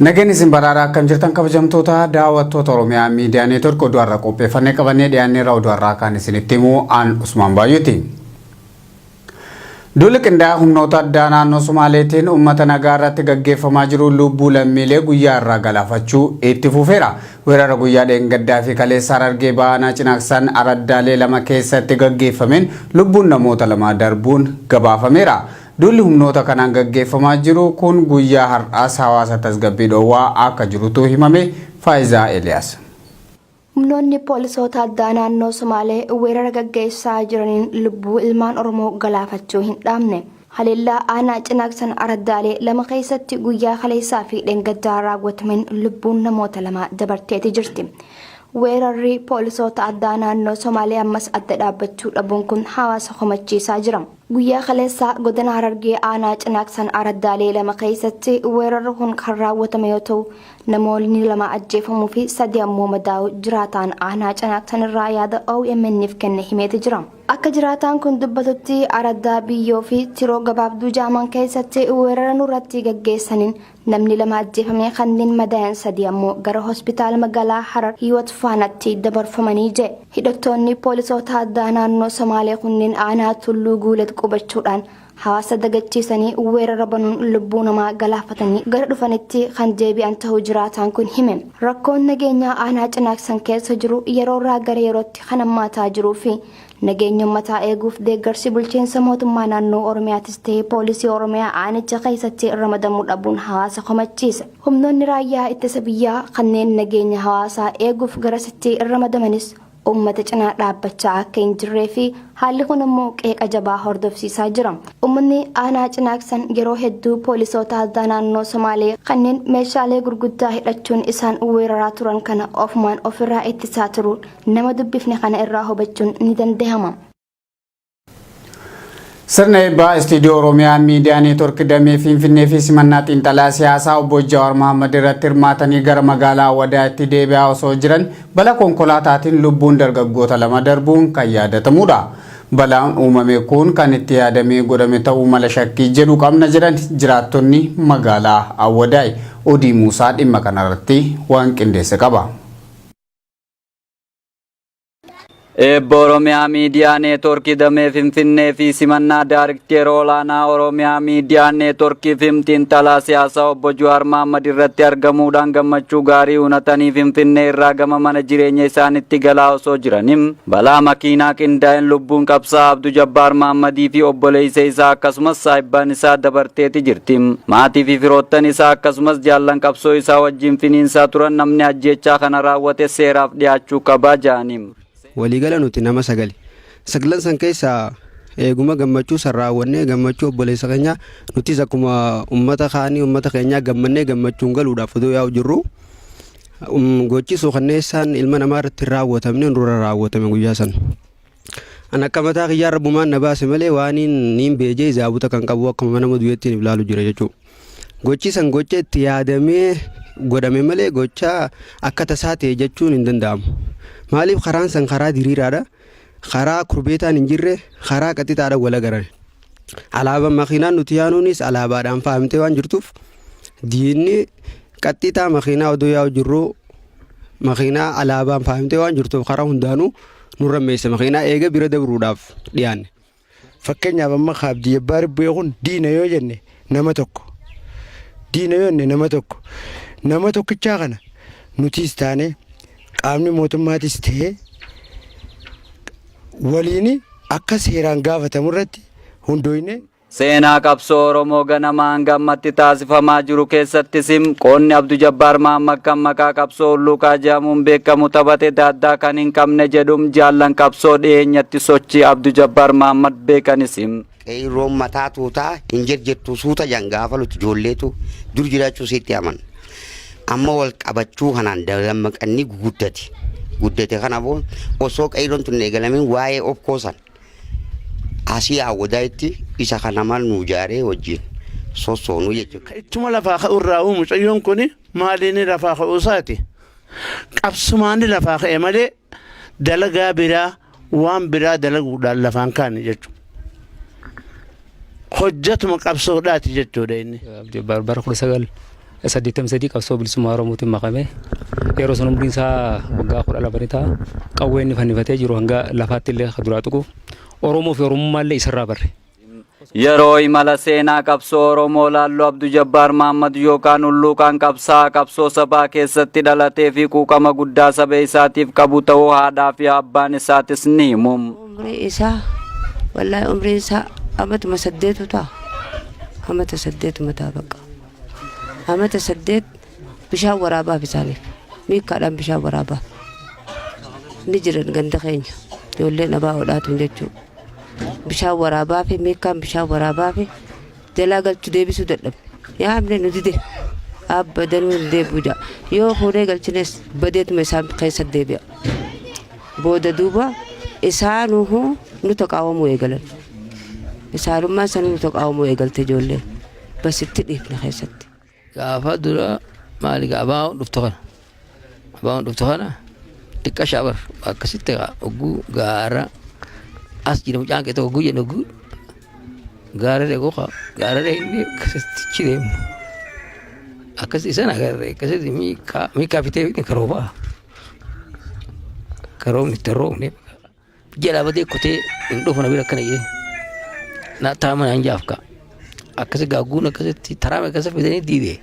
Nageen isin baraaraa akkam jirtan kabajamtoota daawwattoota Oromiyaa Miidiyaa Neetwork oduu har'a qopheeffannee qabannee dhiyaanneerra oduu har'aa kan isinitti himu aan Usmaan Baay'ooti. Duulli qindaa'aa humnoota addaa naannoo Somaaleetiin uummata nagaa irratti gaggeeffamaa jiru lubbuu lammiilee guyyaa irraa galaafachuu itti fufeera. Weerara guyyaa dheengaddaa fi kaleessa Harargee Bahaa Aanaa Cinaaksan araddaalee lama keessatti gaggeeffameen lubbuun namoota lamaa darbuun gabaafameera. Duulli humnoota kanaan gaggeeffamaa jiru kun guyyaa har'aas hawaasa tasgabbii dhoowwaa akka jirutu himame. Faayizaa Eeliyaas. Humnoonni poolisoota addaa naannoo Somaalee weerara gaggeessaa jiraniin lubbuu ilmaan Oromoo galaafachuu hin dhaabne. Haleellaa aanaa Cinaaksan araddaalee lama keessatti guyyaa kaleessaa fi dheengaddaa raawwatameen lubbuun namoota lama dabarteeti jirti. Weerarri poolisoota addaa naannoo Somaalee ammas adda dhaabbachuu dhabuun kun hawaasa komachiisaa jira. Guyyaa kaleessaa godina Harargee aanaa Cinaaksan araddaalee lama keessatti weerarri kun kan raawwatame yoo ta'u, Namoonni lama ajjeefamuu fi sadi ammoo madaa'uu jiraataan aanaa Cinaaksan irraa yaada OMN'f kenne himeeti jira. Akka jiraataan kun dubbatutti araddaa Biyyoo fi Tiroo gabaabduu jaaman keessatti weerara nurratti gaggeessaniin namni lama ajjeefamee kanneen madaayan sadi ammoo gara hospitaala magaalaa Harar Hiywat Faanatti dabarfamanii jee. Hidhattoonni poolisoota addaa naannoo Somaalee kunneen aanaa Tulluu Guulet qubachuudhaan Hawaasa dagachiisanii weerara banuun lubbuu namaa galaafatanii gara dhufanitti kan deebi'an ta'uu jiraataan kun hime. Rakkoon nageenyaa aanaa Cinaaksan keessa jiru yeroorraa gara yerootti kan hammaataa jiruu fi nageenya ummataa eeguuf deeggarsi bulchiinsa mootummaa naannoo Oromiyaatis ta'e poolisii Oromiyaa aanicha keessatti ramadamuu dhabuun hawaasa komachiisa. Humnoonni raayyaa ittisa biyyaa kanneen nageenya hawaasaa eeguuf garasitti ramadamanis uummata cinaa dhaabbachaa akka hin jirree fi haalli kun immoo qeeqa jabaa hordofsiisaa jira. Uummanni aanaa Cinaaksan yeroo hedduu poolisoota addaa naannoo Somaalee kanneen meeshaalee gurguddaa hidhachuun isaan weeraraa turan kana ofumaan ofirraa ittisaa turuu nama dubbifne kana irraa hubachuun ni dandahama. Sirna eebbaa Istiidiyoo Oromiyaa Miidiyaa Neetwork Damee Finfinnee fi simannaa xiinxalaa siyaasaa obbo Jawaar Mohaammed irratti hirmaatanii gara magaalaa Awwadaayitti deebi'aa osoo jiran balaa konkolaataatiin lubbuun dargaggoota lama darbuun kan yaadatamudha. Balaan uumame kun kan itti yaadamee godhame ta'uu mala shakkii jedhu qabna jedhan jiraattonni magaalaa Awwadaay. Odii Muusaa dhimma kanarratti waan qindeesse qaba. Eebba Oromiyaa Miidiyaa Neetworkii Damee Finfinnee fi simannaa Daarikteera Olaanaa Oromiyaa Miidiyaa Neetworkii fi Xiinxalaa Siyaasaa Obbo Jawaar Mahaammad irratti argamuudhaan gammachuu gaarii uunatanii Finfinnee irraa gama mana jireenya isaanitti galaa osoo jiranii balaa makiinaa qindaa'een lubbuun qabsaa'aa Abdu Jabbaar Mahammadii fi obboleessa isaa akkasumas saahibbaan isaa dabarteeti jirti. Maatii fi firoottan isaa akkasumas jaallan qabsoo isaa wajjin finiinsaa turan namni ajjeechaa kana raawwate seeraaf dhiyaachuu qaba ja'ani. Waliigala nuti nama sagali. Saglan san keessaa eeguma gammachuu san raawwannee gammachuu obboleessa keenyaa nutis akkuma ummata kaanii ummata keenyaa gammannee gammachuun galuudhaaf odoo yaa'u jirru gochi suukanneessaan ilma namaa irratti hin raawwatamne nurra raawwatame guyyaa san. An akka mataa kiyyaa rabbumaan na baase malee waaniin niin beejee zaabuta kan qabu akkuma nama du'eettiin if laalu jira jechuudha. Gochi san gocha itti yaadamee godhame malee gocha akka tasaa ta'e jechuun hin danda'amu. Maaliif karaan san karaa diriiraadha. Karaa kurbeetaan hin jirre karaa qaxixaadha wal agaran. Alaabaa makiinaan nuti yaanuunis alaabaadhaan faayamtee waan jirtuuf diinni qaxxixaa makiinaa odoo yaa'u jirru makiinaa alaabaan faayamtee waan jirtuuf karaa hundaanuu nurra meessa makiinaa eega bira dabruudhaaf dhiyaanne. Fakkeenyaaf amma ka Abdii Jabbaar bu'e kun diina yoo jenne nama tokko. Diina yoo jenne nama tokko. Nama tokkichaa kana nutiis taane qaamni mootummaatis ta'ee waliin akka seeraan gaafatamu irratti hundooyne. Seenaa qabsoo Oromoo ganamaa hanga ammatti taasifamaa jiru keessattis qoonni Abdujabbaar Mahaammad kan maqaa qabsoo hulluuqaa jedhamuun beekamu taphate daaddaa kan hin qabne jedhum jaallan qabsoo dhiyeenyatti sochii Abdujabbaar Mahaammad beekanis. Qeeyroon mataa tuutaa hin jirjirtu suuta jan gaafa nuti ijoolleetu dur jiraachuu sitti aman. Amma wal qabachuu kanaan dammaqanni guddate. Guddate kanaafuu osoo qeeyroon tun hin eegalamin waa'ee obkoo san asii Awwadaayitti isa kana maal nuu jaaree wajjin sossoonuu jechuudha. Ittuma lafaa ka'u irraa uu mucayyoon kun maaliin lafaa ka'uu isaati? Qabsumaani lafaa ka'e malee dalagaa biraa waan biraa dalaguudhaan lafaan kaane jechuudha. Hojjetuma qabsoodhaati jechuudha inni. Abdii Jabbaar bara 83 qabsoo bilisummaa Oromootiin makame. Yeroo sun umriin isaa waggaa 12 ni ta'a. Qawwee inni fannifatee jiru hanga lafaatti illee ka duraa tuqu. Oromoo fi Oromummaa illee isarraa barre. Yeroo imala seenaa qabsoo Oromoo laallu Abdu Jabbaar Mahaammad yookaan Hulluuqaan qabsaa'aa qabsoo sabaa keessatti dhalatee fi quuqama guddaa saba isaatiif qabu ta'uu haadhaa fi abbaan isaatis ni himu. Umrii isaa wallaahi umriin isaa amatuma saddeetu ta'a. Amata saddeetuma ta'a bakka. Amata 8 bishaan waraabaaf isaaniif. Miikkaadhaan bishaan waraabaaf. Ni jiran ganda keenya. Ijoolleen abaa'oodhaatun jechuudha. Bishaan waraabaa fi miikkaan bishaan waraabaa fi jalaa galchu deebisuu dadhabne. Yaamne nu dide. Abba danuu hin deebi'u ja'a. Yoo fuunee galchines badeetuma isaan keessa deebi'a. Booda duuba isaanuhu nu taqaawamuu eegalan. Isaanummaan sanuu nu taqaawamuu eegalte ijoolleen. Bas itti dhiifne keessatti. Gaafa dura maali gaa abaa'oon dhuftu kana. Abaa'oon dhuftu kana xiqqashaa bar akkasitti gaa ogguu gaara as jira mucaan kee tokko ogguu jennu ogguu gaara dhaqu kaa gaara dhaqnee akkasitti achi deemnu. Akkasitti isaan agarre akkasitti miikaa miikaa fitee fitee karoobaa. Karoobni itti roobne. Jalaa badee kutee hin dhufu na bira akkana jee. Na taama naan jaaf ka. Akkasi gaagguun akkasitti taraa akkasi fidanii diide.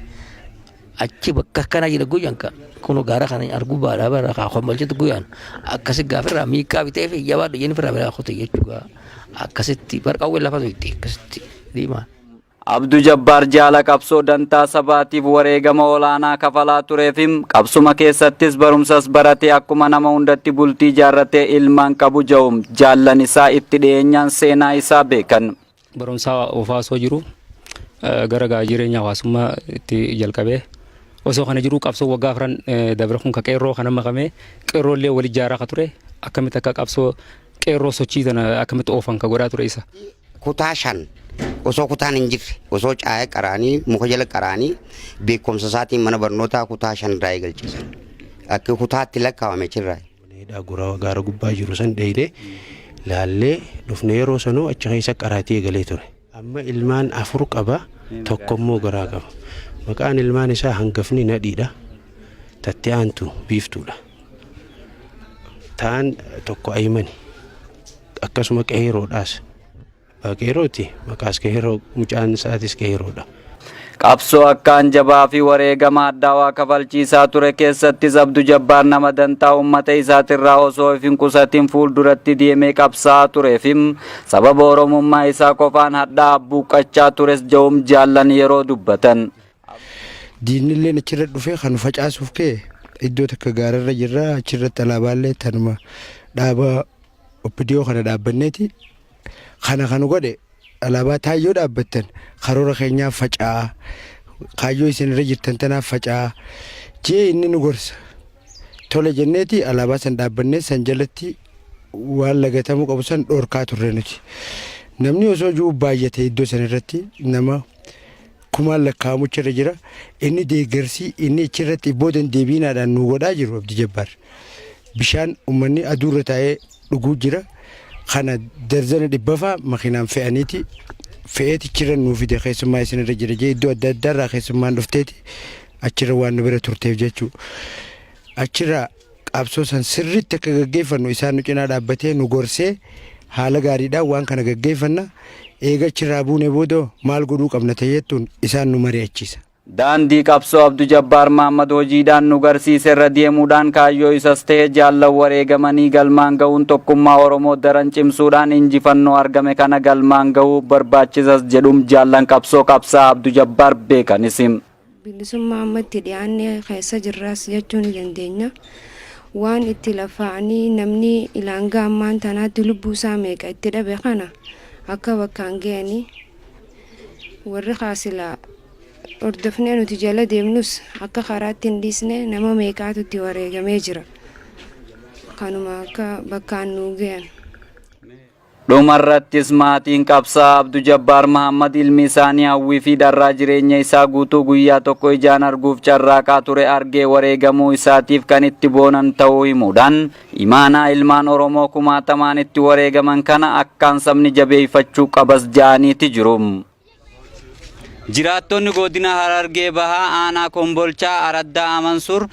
Achi bakka akkanaa jira guyyaan ka. Kun gaara kana arguu baadhaa bara kaa kombalchitu guyyaan. Akkasi gaafirraa miikaa bitee fi jabaadhu jeen firraa biraa kute jechuudha. Akkasitti bar qawwee lafa tuqxe akkasitti diimaa. Abdu Jabbaar jaala qabsoo dantaa sabaatiif wareegama olaanaa kafalaa tureefi qabsuma keessattis barumsas baratee akkuma nama hundatti bultii ijaarratee ilmaan qabu ja'u jaallan isaa itti dhiyeenyaan seenaa isaa beekan. Barumsaa oofaa osoo jiru gara gaa jireenya hawaasummaa itti jalqabee osoo kana jiruu qabsoo waggaa afran dabre kun ka qeerroo kana makamee qeerroo illee wal ijaaraa ka ture akkamitti akka qabsoo qeerroo sochii tana akkamitti oofan ka godhaa ture isa. Kutaa 5 osoo kutaan hin jirre osoo caaya qaraanii muka jala qaraanii beekumsa isaatiin mana barnootaa kutaa 5 irraa eegalchiisan. Akka kutaatti lakkaawame achirraa. Hidhaa gura gaara gubbaa jiru san dheeyne laallee dhufne yeroo sanuu achi keessa qaraatii eegalee ture. Amma ilmaan 4 qaba tokko immoo garaa qaba. Maqaan ilmaan isaa hangafni Nadhiidha. Tatti aantu Biiftuudha. Taan tokko Ayimani. Akkasuma Qeeroodhaas. Abbaa Qeerooti maqaas Qeeroo mucaan isaatis Qeeroodha. Qabsoo akkaan jabaa fi wareegama hadhaawaa kafalchiisaa ture keessattis Abdu Jabbaar nama dantaa ummata isaatirraa osoo if hin qusatin fuulduratti deemee qabsaa'aa turee fi sababa Oromummaa isaa qofaan hadhaa abbuuqqachaa tures ja'um jaallan yeroo dubbatan. Diinnilleen achirra dhufee kan nu facaasuuf ka'e iddoo takka gaararra jirra achirratti alaabaallee tanuma dhaaba OPDO kana dhaabbanneeti kana kan godhe alaabaa taayyoo dhaabbattan karoora keenyaaf faca'aa kaayyoo isin irra jirtan tanaaf faca'aa jee inni nu gorsa tole jenneeti alaabaa san dhaabbannee san jalatti waan lagatamuu qabu san dhorkaa turre nuti namni osoo jiru baay'ate iddoo san irratti nama kumaan lakkaa'amu achirra jira inni deeggarsi inni achirratti booda hin deebiinaadhaan nu godhaa jiru Abdi Jabbaar bishaan ummanni aduurra taa'ee dhuguu jira kana darzana dhibbafaa makiinaan fe'aniiti fe'eeti achirra nuu fide keessummaa isinirra jira jee iddoo adda addaarraa keessummaan dhufteeti achirra waan nu bira turteef jechuu achirraa qabsoo san sirriitti akka gaggeeffannu isaan nu cinaa dhaabbatee nu gorsee haala gaariidhaan waan kana gaggeeffanna eega achirraa buune booda maal godhuu qabna ta'eettuun isaan nu mari'achiisa. Daandii qabsoo Abdujabbaar Mahaammad hojiidhaan nu garsiise irra deemuudhaan kaayyoo isas ta'e jaallan wareegamanii galmaan gahuun tokkummaa Oromoo daran cimsuudhaan injifannoo argame kana galmaan gahuu barbaachisas jedhum jaallan qabsoo qabsaa'aa Abdujabbaar beekanis. Bilisummaa amma itti dhiyaanne keessa jirras jechuu ni dandeenya. Waan itti lafaa'anii namni ila hanga ammaan tanaatti lubbuu isaa meeqa itti dhabe kana akka bakkaan gayanii warri kaa silaa hordofnee nuti jala deemnus akka karaatti hin dhiisne nama meeqaatu itti wareegamee jira. Kanuma akka bakkaan nuu gayan. Dhumarrattis maatiin qabsaa'aa Abdujabbaar Mahaammad ilmi isaanii hawwii fi dharraa jireenya isaa guutuu guyyaa tokko ijaan arguuf carraaqaa ture argee wareegamuu isaatiif kan itti boonan ta'uu himuudhaan imaanaa ilmaan Oromoo kumaatamaan itti wareegaman kana akkaan sabni jabeeffachuu qabas ja'aniiti jiru. Jiraattonni godina Harargee Bahaa aanaa Kombolchaa Araddaa Amansur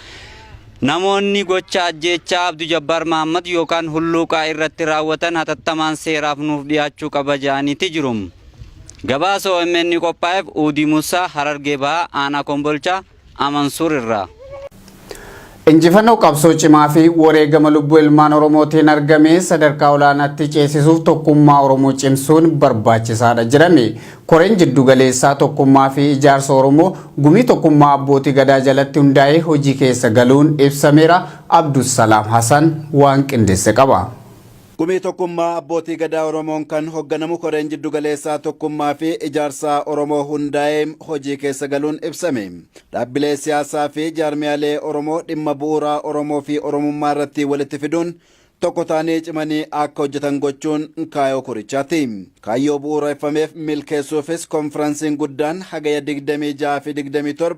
namoonni gocha ajjeechaa Abdu Jabbaar Mahammad yookaan Hulluuqaa irratti raawwatan hatattamaan seeraaf nuuf dhiyaachuu qaba jedhaniiti jiru. Gabaasa OMN qophaa'eef Uudii Musaa, Harargee Bahaa aanaa Kombolchaa Amansur irraa. Injifannoo qabsoo cimaa fi wareegama lubbuu ilmaan Oromootiin argame sadarkaa olaanaatti ceesisuuf tokkummaa Oromoo cimsuun barbaachisaadha jedhame. Koreen jiddu galeessaa tokkummaa fi ijaarsa Oromoo gumii tokkummaa abbootii gadaa jalatti hundaa'ee hojii keessa galuun ibsameera. Abdussalaam Hasan waan qindeesse qaba. Gumii tokkummaa abbootii gadaa Oromoon kan hogganamu koreen jiddu galeessaa tokkummaa fi ijaarsa Oromoo hundaa'ee hojii keessa galuun ibsame. Dhaabbilee siyaasaa fi jaarmiyaalee Oromoo dhimma bu'uuraa Oromoo fi Oromummaa irratti walitti fiduun tokko ta'anii cimanii akka hojjetan gochuun kaayyoo korichaati. Kaayyoo bu'uureffameef milkeessuufis konfiransiin guddaan hagaya 26 fi 27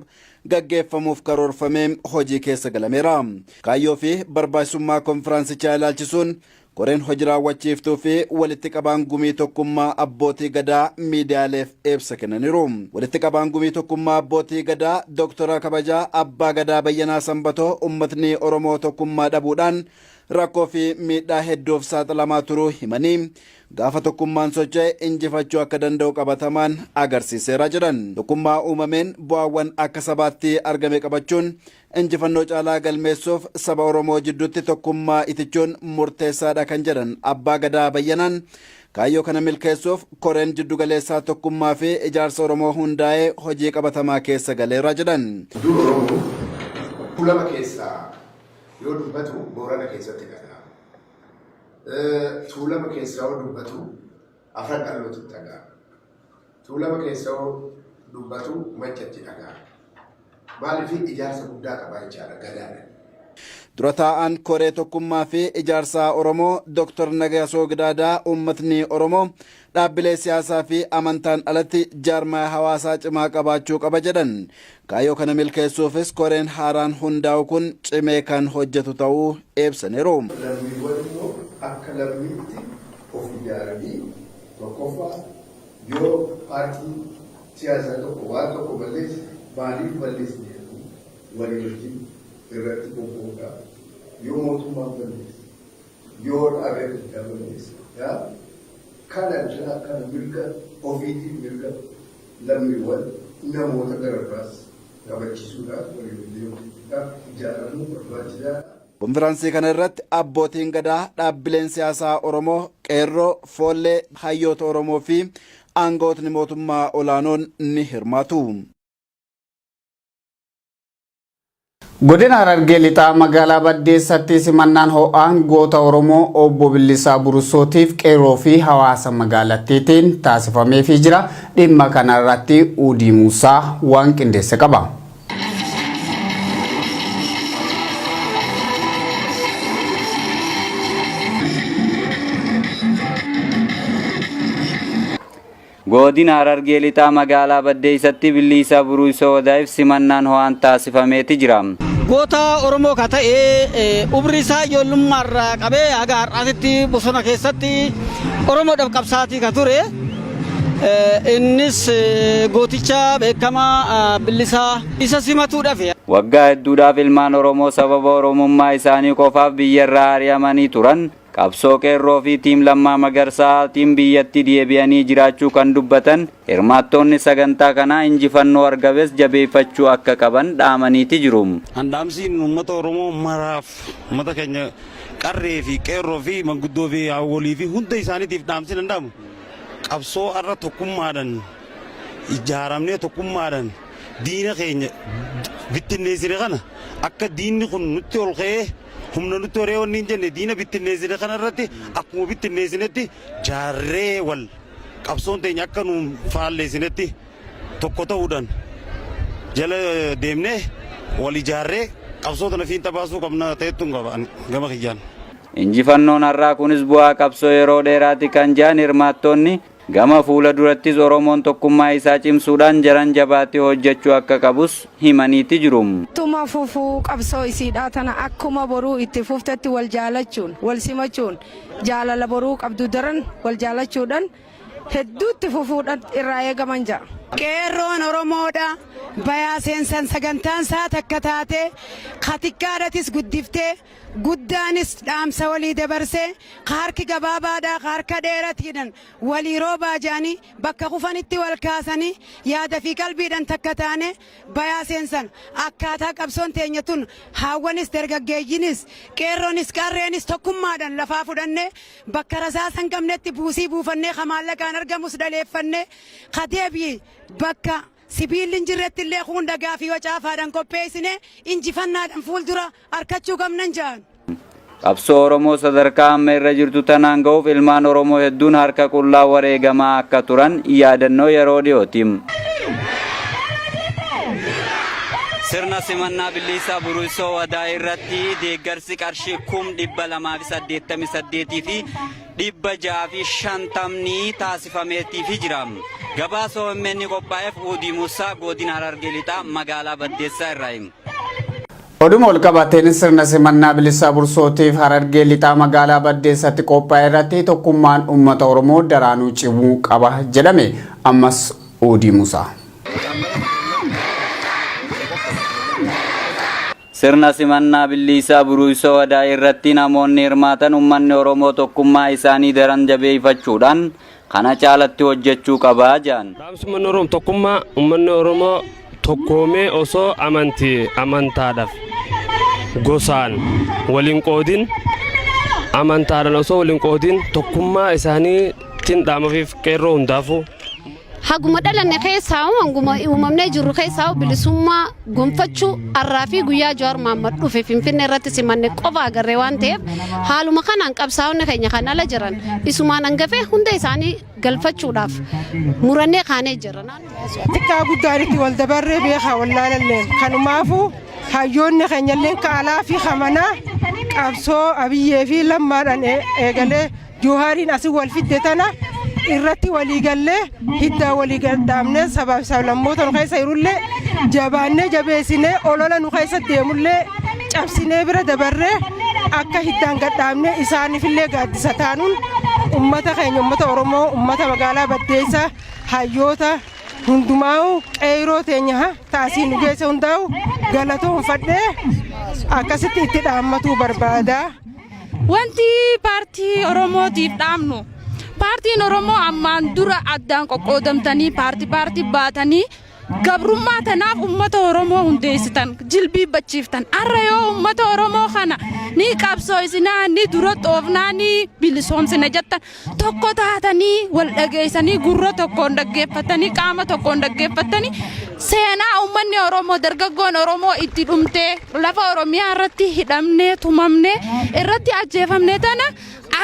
gaggeeffamuuf karoorfamee hojii keessa galameera. Kaayyoo fi barbaachisummaa konfiransichaa ilaalchisuun koreen hojii raawwachiiftuu fi walitti qabaan gumii tokkummaa abbootii gadaa miidiyaaleef ibsa kennaniiru. Walitti qabaan gumii tokkummaa abbootii gadaa Dooktora Kabajaa Abbaa Gadaa Bayyanaa Sanbatoo uummatni Oromoo tokkummaa dhabuudhaan rakkoo fi miidhaa hedduuf saaxilamaa turuu himanii, gaafa tokkummaan socho'e injifachuu akka danda'u qabatamaan agarsiiseera jedhan. Tokkummaa uumameen bu'aawwan akka sabaatti argame qabachuun injifannoo caalaa galmeessuuf saba Oromoo jidduutti tokkummaa itichuun murteessaadha kan jedhan Abbaa Gadaa Bayyanaan, kaayyoo kana milkeessuuf koreen jiddugaleessaa tokkummaa fi ijaarsa Oromoo hundaa'ee hojii qabatamaa keessa galeera jedhan. Dur Oromoo Tuulama keessaa yoo dubbatu Boorana keessatti dhaga'ama. Tuulama keessaa yoo dubbatu Afran Qallootti dhaga'ama. Tuulama keessaa yoo dubbatu Maccatti dhaga'ama. Maaliif ijaarsa guddaa qaba jechaadha gadaadha. Dura taa'aan koree tokkummaa fi ijaarsaa Oromoo Dr. Nagaasoo Gidaadaa uummatni Oromoo dhaabbilee siyaasaa fi amantaan alatti jaarmaya hawaasaa cimaa qabaachuu qaba jedhan. Kaayyoo kana milkeessuufis koreen haaraan hundaa'u kun cimee kan hojjetu ta'uu ibsaniiru. Lammiiwwan immoo akka lammiitti of ijaaranii, tokkoffaa yoo paartiin siyaasaa tokko waan tokko balleesse, maaliif balleessine jedhanii walii wajjin irratti bobba'uudha. Yoo mootummaan balleesse, yoo dhaabee adda addaa balleesse, kana kana mirga ofiitiif, mirga lammiiwwan namoota gara biraas kabachiisuudhaaf walii wajjin hojjechuudhaaf ijaaramuu barbaachisaadha. Konfiraansii kana irratti abbootiin gadaa, dhaabbileen siyaasaa Oromoo, qeerroo, foollee, hayyoota Oromoo fi aangawootni mootummaa olaanoon ni hirmaatu. Godina Harargee Lixaa magaalaa Baddeessatti simannaan ho'aan goota Oromoo obbo Billisaa Burusootiif qeerroo fi hawaasa magaalattiitiin taasifameefii jira. Dhimma kanarratti Uudii Muusaa waan qindeesse qaba. Godina Harargee Lixaa magaalaa Baddeessatti Billisaa Buruusoo Wadaayif simannaan ho'aan taasifameeti jira. Goota Oromoo ka ta'e, umrii isaa ijoollummaarraa qabee haga har'aatitti bosona keessatti Oromoodhaaf qabsaatii ka ture. Innis gooticha beekamaa Billisaa isa simatuudhaaf. Waggaa hedduudhaaf ilmaan Oromoo sababa Oromummaa isaanii qofaaf biyyarraa ari'amanii turan qabsoo qeerroo fi tiim Lammaa Magarsaatiin biyyatti deebi'anii jiraachuu kan dubbatan hirmaattoonni sagantaa kanaa, injifannoo argames jabeeffachuu akka qaban dhaamaniiti jiru. Handhaamsiin uummata Oromoo maraaf, uummata keenya qarree fi qeerroo fi manguddoo fi haawwolii fi hunda isaaniitiif dhaamsi danda'amu, qabsoo har'a tokkummaadhaan ijaaramnee tokkummaadhaan diina keenya bittinneessine kana, akka diinni kun nutti ol ka'ee humna nutti horee wanni hin jenne, diina bittinneessine kana irratti akkuma bittinneessinetti jaarree wal qabsoon teenya akka nu faalleessinetti tokko ta'uudhaan jala deemnee wal ijaarree qabsoo tana fiinxa baasuu qabna ta'ettuun qaba gama kiyyaan. Injifannoon har'aa kunis bu'aa qabsoo yeroo dheeraati kan jedhan hirmaattoonni, gama fuula durattis Oromoon tokkummaa isaa cimsuudhaan jaran jabaatee hojjechuu akka qabus himaniiti jiru. Tuma fufuu qabsoo isiidhaa tana akkuma boruu itti fuftetti, wal jaalachuun, wal simachuun, jaalala boruu qabdu daran wal jaalachuudhaan hedduutti fufuudhaan irraa eegaman ja'a. Qeerroon Oromoodha bayaa seensan sagantaan isaa takka taate ka xiqqaadhatis guddiftee guddaanis dhaamsa walii dabarsee ka harki gabaabaadhaa ka harka dheeratiidhan walii roobaa jedhanii bakka kufanitti wal kaasanii yaada fi qalbiidhan takka taane bayaa seensan akkaataa qabsoon teenya tun haawwanis dargaggeeyyinis qeerroonis qarreenis tokkummaadhan lafaa fudhannee bakka rasaasa hin qabnetti buusii buufannee ka maallaqaan argamus dhaleeffannee ka deebii bakka sibiilli hin jirretti illee kuun dhagaa fi wacaafaadhan qopheessine injifannaadhan fuuldura arkachuu qabnan ja'an. Qabsoo Oromoo sadarkaa amma irra jirtu tanaan ga'uuf ilmaan Oromoo hedduun harka qullaa wareegamaa akka turan yaadannoo yeroo dhiyooti. Sirna simannaa Billiisaa Buruusoo Wadaa irratti deeggarsi qarshii 288,650 taasifameetiifi jira. Gabaasa OMN qophaa'eef Uudii Muusaa Godina Harargee Lixaa magaalaa Baddeessaa irraayi. Oduma walqabateen sirna simannaa Bilisaa Bursootiif Harargee Lixaa magaalaa Baddeessatti qophaa'e irratti tokkummaan uummata Oromoo daraanuu cimuu qaba jedhame. Ammas Uudii Musaa. Sirna simannaa Billiisaa Buruuysoo Wadaa irratti namoonni hirmaatan uummanni Oromoo tokkummaa isaanii daran jabeeffachuudhaan kana caalatti hojjechuu qabaa jedhan. Dhaamsi uummanni Oromoo tokkummaa uummanni Oromoo tokkoomee osoo amantii amantaadhaaf gosaan waliin qoodin amantaadhaan osoo waliin qoodin tokkummaa isaaniitiin dhaamafiif qeerroo hundaafuu. Haguma dhalanne keessaa hanguma uumamnee jirru keessaa bilisummaa gonfachuu har'aa fi guyyaa Jawaar Mahaammad dhufe Finfinnee irratti simanne qofa agarree waan ta'eef haaluma kanaan qabsaa'onni keenya kan ala jiran isumaan hangafee hunda isaanii galfachuudhaaf murannee kaanee jirra. Xiqqaa guddaanitti wal dabarree beekaa wallaalalleen kanumaafuu hayyoonni keenyalleen ka alaa fi kamanaa qabsoo Abiyyee fi Lammaadhaan eegalee Joohaariin asii wal fidde tana irratti walii gallee hiddaa walii gadhaabnee sabaaf sablammoota nu keessa jirullee jabaannee jabeessinee olola nu keessa deemullee cabsinee bira dabarree akka hiddaan gadhaabnee isaaniifillee gaaddisa taanuun ummata keenya ummata Oromoo ummata magaalaa Baddeessaa hayyoota hundumaa'u qeyroo teenya taasii nu geesse hundaa'u galatoonfadhee akkasitti itti dhaammatuu barbaada. Wanti paartii Oromootiif dhaamnu paartiin Oromoo ammaan dura addaan qoqqoodamtanii paartii paartii baatanii gabrummaa tanaaf uummata Oromoo hundeessitan jilbii bachiiftan har'a yoo uummata Oromoo kana ni qabsooysinaa ni dura xoofnaa ni bilisoomsina jettan tokko taatanii wal dhageessanii gurra tokkoon dhaggeeffatanii qaama tokkoon dhaggeeffatanii seenaa uummanni Oromoo dargaggoon Oromoo itti dhumtee lafa Oromiyaa irratti hidhamnee tumamnee irratti ajjeefamnee tana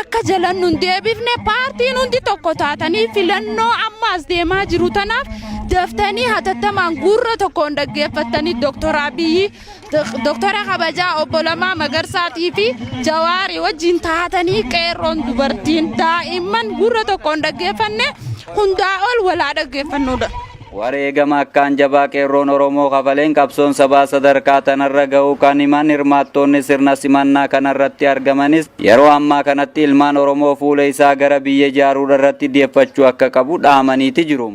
akka jalan nun deebifne paartiin hundi tokko taatanii filannoo ammaas deemaa jiru tanaaf daftanii hatattamaan gurra tokkoon dhaggeeffatanii Dooktor Abiyyi Dooktora kabajaa obbo Lammaa Magarsaatii fi Jawaarii wajjin taatanii qeerroon dubartiin daa'imman gurra tokkoon dhaggeeffanne hundaa ol walaa dhaggeeffannudha. Wareegama akkaan jabaa qeerroon Oromoo kafaleen qabsoon sabaa sadarkaa tanarra ga'uu kan himan hirmaattoonni sirna simannaa kanarratti argamanis yeroo ammaa kanatti ilmaan Oromoo fuula isaa gara biyya ijaaruu irratti deeffachuu akka qabu dhaamaniiti jiru.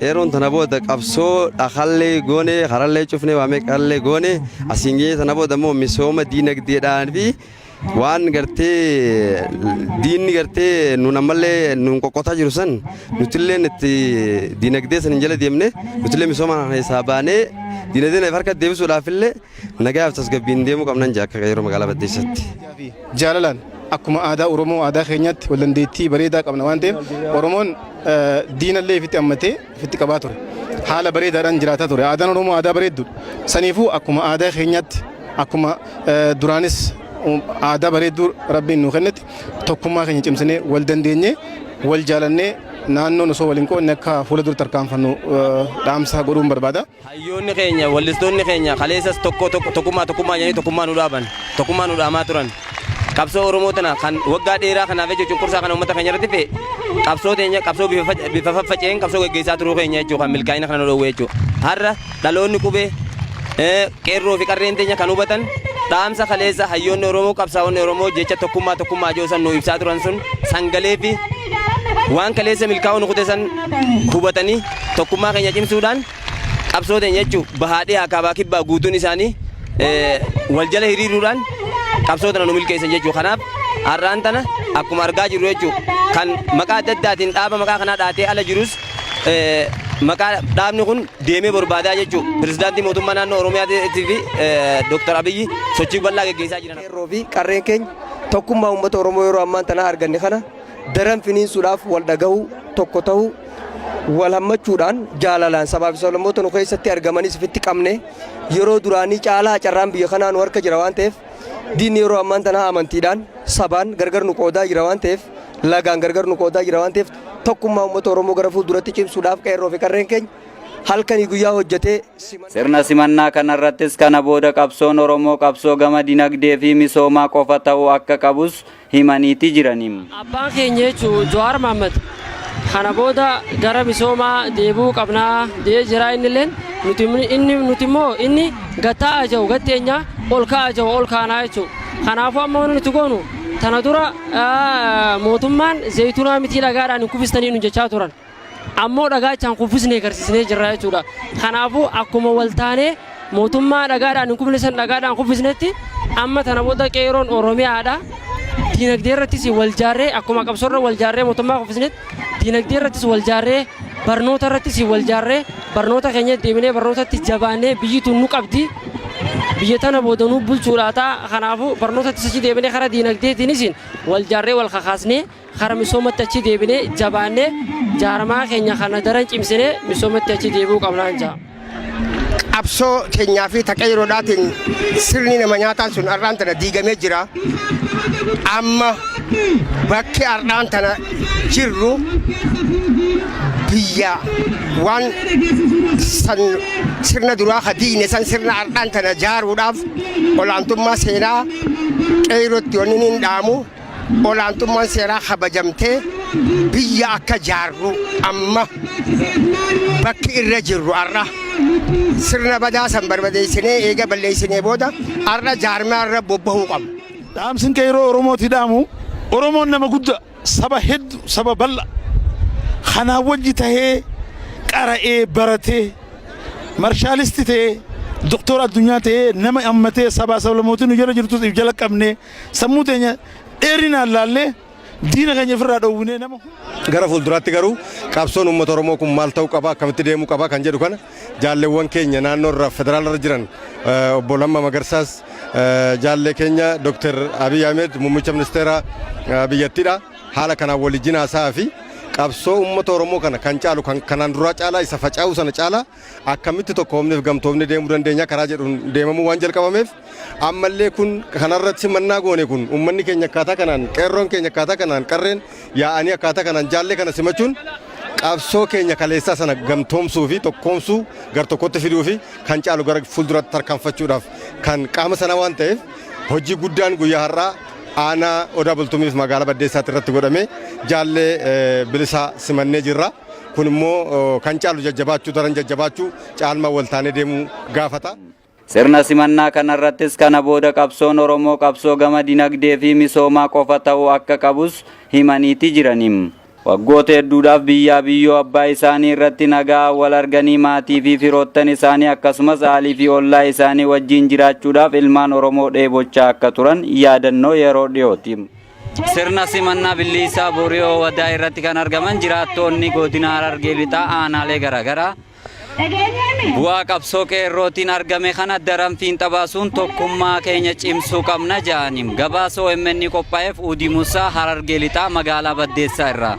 Yeroon tana booda qabsoo dhakallee goone karallee cufne waa meeqallee goone asiin gahee tana booda immoo misooma diinagdeedhaan fi waan gartee diinni gartee nuun ammallee nuun qoqqotaa jiru san nutillee itti diinagdee san hin jala deemne nutillee misooma kana keessaa baanee diinagdee harka deebisuudhaaf illee nagaaf tasgabbiin deemuu qabnan jaa akka yeroo magaalaa Baddeessatti. Jaalalaan akkuma aadaa Oromoo aadaa keenyaatti wal dandeettii bareedaa qabna waan ta'eef Oromoon diinallee ifitti hammatee ifitti qabaa ture. Haala bareedaadhaan jiraataa ture. Aadaan Oromoo aadaa bareedduudha. Saniifuu akkuma aadaa keenyaatti akkuma duraanis aadaa bareedduu rabbiin nuu kennetti tokkummaa keenya cimsinee wal dandeenyee wal jaalannee naannoon osoo waliin qoodne akka fuula dura tarkaanfannu dhaamsa godhuun barbaada. Hayyoonni keenya, wallistoonni keenya kaleessas tokko tokko tokkummaa tokkummaa jedhanii tokkummaa nu dhaaban, tokkummaa nu dhaamaa turan. Qabsoo Oromoo tana kan waggaa dheeraa kanaaf jechuun cunqursaa kana uummata keenya irratti fe'e qabsoo teenya qabsoo bifa bifa faffaceen qabsoo geggeessaa turuu keenya jechuun kan milkaa'ina kana nu dhowwe jechuudha. Har'a dhaloonni qubee qeerroo fi qarreen teenya kan hubatan dhaamsa kaleessa hayyoonni Oromoo qabsaa'onni Oromoo jecha tokkummaa tokkummaa ijoo san nu ibsaa turan sun sangalee fi Waan kaleessa milkaa'uu nu kute san hubatanii tokkummaa keenya cimsuudhaan qabsoo teenya jechuun bahaa dhiyaa kaabaa kibbaa guutuun isaanii wal jala hiriiruudhaan qabsoo tana nu milkeessan jechuudha. Kanaaf har'aan tana akkuma argaa jirru jechuudha kan maqaa adda addaatiin dhaaba maqaa kanaa dhaatee ala jirus maqaa dhaabni kun deemee barbaadaa jechuudha. Pirezidaantii mootummaa naannoo Oromiyaatii fi Dooktar Abiyyi sochii bal'aa geggeessaa jiran. Qeerroo fi qarreen keenya tokkummaa uummata Oromoo yeroo ammaan tanaa arganne kana daran finiinsuudhaaf wal dhagahuu, tokko tahuu, wal hammachuudhaan jaalalaan sabaa fi sablammoota nu keessatti argamanis ofitti qabne yeroo duraanii caalaa carraan biyya kanaa nu harka jira waan ta'eef diinni yeroo ammaan tanaa amantiidhaan sabaan gargar nu qoodaa jira waan ta'eef lagaan gargar nu qoodaa jira waan ta'eef tokkummaa uummata Oromoo gara fuulduratti cimsuudhaaf qeerroo fi qarreen keenya halkanii guyyaa hojjetee Sirna simannaa kanarrattis kana booda qabsoon Oromoo qabsoo gama dinagdee fi misoomaa qofa ta'uu akka qabus himaniiti jirani. Abbaan keenya jechuun Jawaar Mahaammad kana booda gara misoomaa deebi'uu qabnaa jedhee jira innilleen nuti inni nuti immoo inni gad taa'aa jiru gad teenya ol ka'aa jiru ol kaanaa jechuudha. Kanaafuu amma wanti nuti goonu tana dura mootummaan zayituunaa mitii dhagaadhaan hin kufistanii nu jechaa turan. Ammoo dhagaachaan kuffisnee garsiisnee jirra jechuudha. Kanaafuu akkuma wal taanee mootummaa dhagaadhaan hin kufne san dhagaadhaan kuffisnetti amma tana booda qeeroon Oromiyaadha. Diinagdee irrattis wal jaarree akkuma qabsoorra wal jaarree mootummaa kuffisnetti diinagdee irrattis wal jaarree barnoota irrattis wal jaarree barnoota keenya deebinee barnootatti jabaannee biyyi tun nu qabdi. Biyya tana booda nu bulchuudhaa ta'a. Kanaafuu barnootattis achi deebinee karaa diinagdeetiinis wal jaarree wal kakaasnee Kara misoomatti achi deebinee jabaannee jaarmaa keenya kana daran cimsinee misoomatti achi deebi'uu qabnaan ja'a. Qabsoo teenyaa fi ta qeeyroodhaatiin sirni nama nyaataan sun har'aan tana diigamee jira. Amma bakki har'aan tana jirru biyya waan san sirna duraa ka diine san sirna har'aan tana jaaruudhaaf olaantummaa seenaa qeeyrootti wanni hin dhaamu. Olaantummaan seeraa kabajamtee biyya akka jaarru amma bakki irra jirru har'a sirna badaa san barbadeessinee eega balleessinee booda har'a jaarmaa irra bobbahuu qabna. Dhaamsin qeeyroo Oromooti dhaamu Oromoon nama gudda saba heddu saba bal'a kanaan wajji tahee qara'ee baratee marshaalisti ta'ee doktora addunyaa ta'ee nama ammatee sabaa sablamootii nu jala jirtus if jala qabnee Sammuu teenya dheerinaan laallee diina keenya ofirraa dhoowwinee nama Gara fuulduraatti garuu qabsoon uummata Oromoo kun maal ta'uu qaba, akkamitti deemuu qaba kan jedhu kana jaalleewwan keenya naannoo irraa federaala irra jiran obbo Lammaa Magarsaas jaallee keenya Dr. Abiy Ahmed muummicha ministeera biyyattiidha. Haala kanaan waliin haasa'aa fi qabsoo uummata Oromoo kana kan caalu kan kanaan duraa caalaa isa faca'uu sana caalaa akkamitti tokkoomneef gamtoomne deemuu dandeenya karaa jedhuun deemamuu waan jalqabameef ammallee kun kanarratti simannaa goone kun uummanni keenya akkaataa kanaan qeerroon keenya akkaataa kanaan qarreen yaa'anii akkaataa kanaan jaallee kana simachuun qabsoo keenya kaleessaa sana gamtoomsuu fi tokkoomsuu gar tokkotti fiduu fi kan caalu gara fuulduratti tarkaanfachuudhaaf kan qaama sana waan ta'eef hojii guddaan guyyaa har'aa aanaa Odaa Bultumiif magaalaa Baddeessaatti irratti godhamee jaallee bilisaa simannee jirra. Kun immoo kan caalu jajjabaachuu daran jajjabaachuu caalmaa waltaanee deemuu gaafata. Sirna simannaa kanarrattis kana booda qabsoon Oromoo qabsoo gama dinagdee fi misoomaa qofa ta'uu akka qabus himaniiti jirani. Waggoota hedduudhaaf biyyaa biyyoo abbaa isaanii irratti nagaa wal arganii maatii fi firoottan isaanii akkasumas aalii fi ollaa isaanii wajjiin jiraachuudhaaf ilmaan Oromoo dheebochaa akka turan yaadannoo yeroo dhiyooti. Sirna simannaa Billiisaa Booriyoo Wadaa irratti kan argaman jiraattoonni godina Harargee Lixaa aanaalee garaagaraa bu'aa qabsoo qeerrootiin argame kana daran fiinxa baasuun tokkummaa keenya cimsuu qabna jedhaniim. Gabaasa OMN qophaa'eef Uudii Musaa Harargee Lixaa magaalaa Baddeessaa irraa.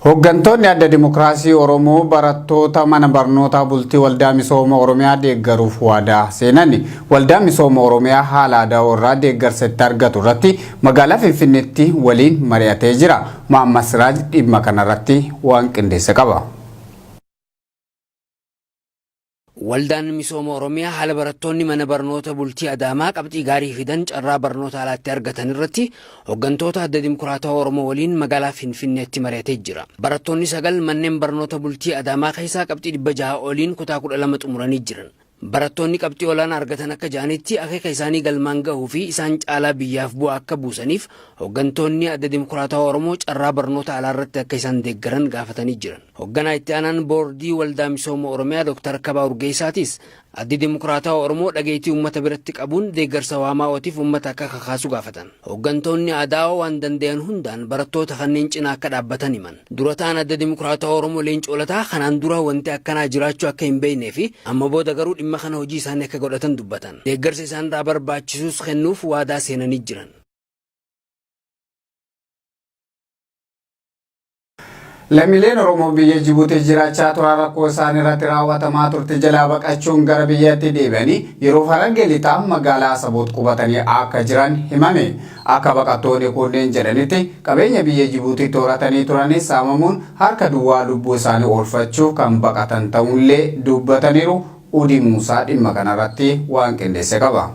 Hoggantoonni Adda Dimokiraasii Oromoo barattoota mana barnootaa bultii Waldaa Misooma Oromiyaa deeggaruuf waadaa seenan. Waldaan Misooma Oromiyaa haala Ada'oo irraa deeggarsa itti argatu irratti magaalaa Finfinneetti waliin mari'atee jira. Mohammad Siraaj dhimma kanarratti waan qindeesse qaba. Waldaan Misooma Oromiyaa haala barattoonni mana barnoota bultii Adaamaa qabxii gaarii fidan carraa barnoota alaatti argatan irratti hoggantoota Adda Dimokiraatawaa Oromoo waliin magaalaa Finfinneetti mari'atee jira. Barattoonni 9 manneen barnoota bultii Adaamaa keessaa qabxii 600 oliin kutaa 12 xumuranii jiran. Barattoonni qabxii olaanaa argatan akka ja'anitti akeeka isaanii galmaan gahuu fi isaan caalaa biyyaaf bu'aa akka buusaniif hoggantoonni Adda Dimokiraatawaa Oromoo carraa barnoota alaa irratti akka isaan deeggaran gaafatanii jiran. Hogganaa itti aanaan boordii Waldaa Misooma Oromiyaa Dr. Kabaa Urgeessaatis Addi Dimokiraatawaa Oromoo dhageettii uummata biratti qabuun deeggarsa WMOtiif uummata akka kakaasu gaafatan. Hoggantoonni ADAO waan dandayan hundaan barattoota kanneen cinaa akka dhaabbatan himan. Dura ta'aan Adda Dimokiraatawaa Oromoo Leencoo Lataa kanaan dura wanti akkanaa jiraachuu akka hin beeknee fi amma booda garuu dhimma kana hojii isaanii akka godhatan dubbatan. Deeggarsa isaanirraa barbaachisus kennuuf waadaa seenanii jiran. Lammiileen Oromoo biyya Jibuutii jiraachaa turan rakkoo isaan irratti raawwatamaa turte jalaa baqachuun gara biyyatti deebi'anii yeroo Harargee Lixaa magaalaa Asaboot qubatanii akka jiran himame. Akka baqattoonni kunneen jedhanitti qabeenya biyya Jibuutii horatanii turanis saamamuun harka duwwaa lubbuu isaanii oolfachuuf kan baqatan ta'ullee dubbataniiru. Udii Muusaa dhimma kanarratti waan qindeesse qaba.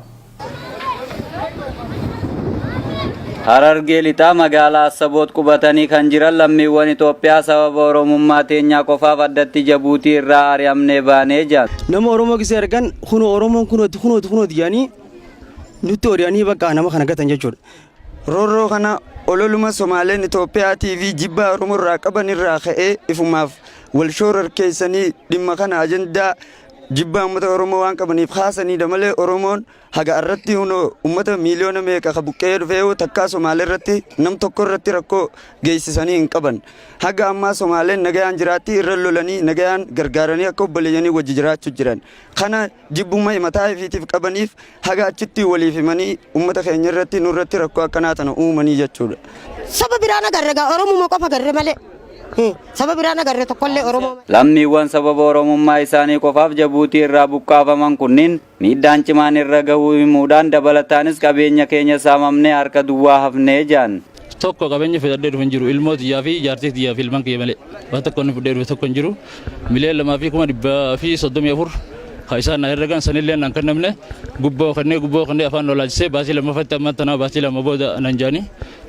Harargee Lixaa magaalaa Assaboot qubatanii kan jiran lammiiwwan Itoophiyaa sababa Oromummaa teenyaa qofaaf addatti Jabuutii irraa ari'amnee baanee jedhan. Nama Oromoo gisee argan kunoo Oromoon kunooti kunooti kunooti jedhanii nutti ori'anii bakka nama kana gatan jechuudha. Roorroo kana ololuma Somaaleen Itoophiyaatii fi jibbaa Oromoo irraa qaban irraa ka'ee ifumaaf wal shoorarkeessanii dhimma kana ajandaa jibbaa uummata Oromoo waan qabaniif kaasaniidha malee, Oromoon haga irratti hunoo uummata miiliyoona meeqa ka buqqee dhufee takkaa Somaalee irratti nam tokko irratti rakkoo geessisanii hin qaban. Haga ammaa Somaaleen nagayaan jiraatti, irra lolanii nagayaan gargaaranii akka obboleeyyanii wajji jiraachuu jiran. Kana jibbuma mataa ifiitiif qabaniif haga achitti waliif himanii uummata keenya irratti nurratti rakkoo akkanaa tana uumanii jechuudha. Saba biraan agarre gaa, Oromuma qofa agarre malee. Saba biraan agarre tokkollee Oromoo. Lammiiwwan sababa Oromummaa isaanii qofaaf Jabuutii irraa buqqaafaman kunniin miidhaan cimaan irra gahuu himuudhaan, dabalataanis qabeenya keenya saamamnee harka duwwaa hafnee jedhan. Tokko qabeenya fidadhee dhufe hin jiru. Ilmoo xiyyaa fi jaartii xiyyaa fi ilmaan kiyya malee. Waan tokko inni fudhee dhufe tokko hin jiru. 2,234,000 kan isaan na herregan sanillee naan kennamne. Gubboo kennee, gubboo kennee, afaan lolaachisee baasii lammaffatti amma tanaa baasii 2 booda nan jaani.